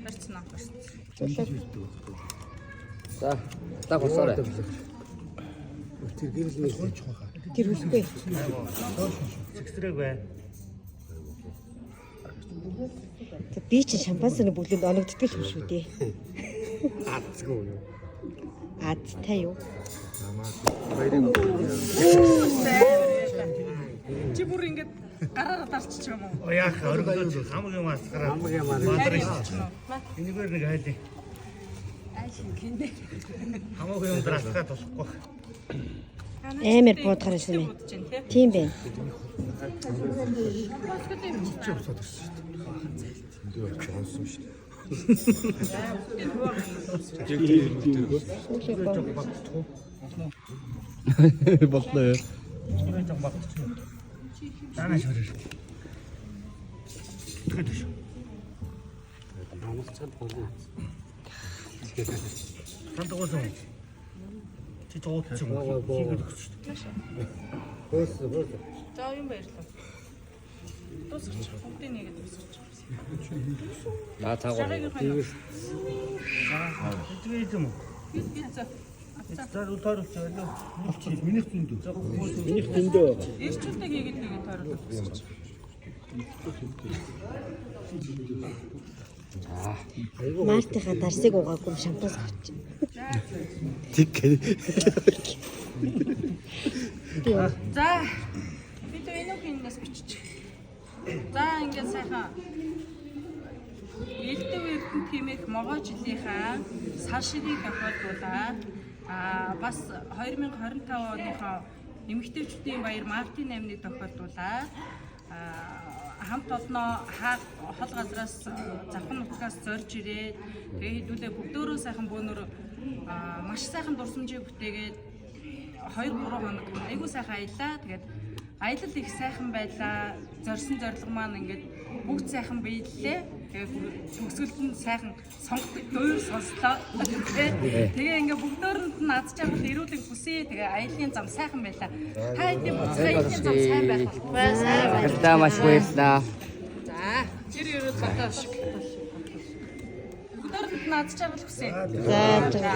Барьцсан уу? За. Та госоорой. Тэр гэрэл нэ. Тэр хүсгүй. Зэгсрэг бай. За, би чинь шампансны бүлэнд оногддог юм шүү дээ. Аацгүй юу. Азтай юу? Чи бүр ингэж гараараа дарчих юм уу? Яах өргөдөөч хамаг юм асгараа. Хамаг юм аа. Бадрын. Энэгээр нэг хайлаа. Хамаг юм драсгаа тусахгүй. Амар буудахаар байсан юм. Будаж байна тий. Тийм байна. Боллоо. Данаа шороо. Тэгэд шүү. Сандгуусан. Чи зооцсон юм. Хийгээд өгч шүү. Хөөс хөөс. За юм баярлалаа. Дуусгач. Бүгдийг нэгэд дуусгач. За цаагаар. Шагаагийнх нь Тэгээд юм уу? пицца. За тойруулч байлаа. Минийх зөндөө. Минийх зөндөө байгаа. Ирчүүлдэг хийгээд нэгэд тойруулаад дуусгач. Мартынхаа дарсыг угаагүй шампанс авч. Тэг гэх. За бид энүүхийнээс бичиж. За ингээд сайхан Элдв Эрдэнэ хэмээх могой жилийнхаа сар ширийг тохиолдуулаад бас 2025 оныхоо эмэгтэйчүүдийн баяр мартын 8-ыг тохиолдуулаад хамт олноо хол газраас завхан нутгаас зорж ирээд тэгээ хэдүүлээ бүгдөөрөө сайхан бөөнөр маш сайхан дурсамжийг бүтээгээд 2 3 хоног айгүй сайхан аяллаа. Тэгээд аялал их сайхан байлаа. Зорьсон зорилго маань ингээд бүгд сайхан биеллээ. Тэгээд төгсгөлд нь сайхан сонгодог дуур сонслоо. Тэгээ ингээд бүгдөөрөнд нь аз жаргал эрүүлэн хүсье. Тэгээ аяллаа зам сайхан байлаа. Та хэдийн буцах аяллаа зам сайн байх болтугай. Сайн байх. Баярлалаа, маш баярлалаа. За, тэр ерөөл бодоо шиг. Бүгдөөрөнд нь аз жаргал хүсье. За.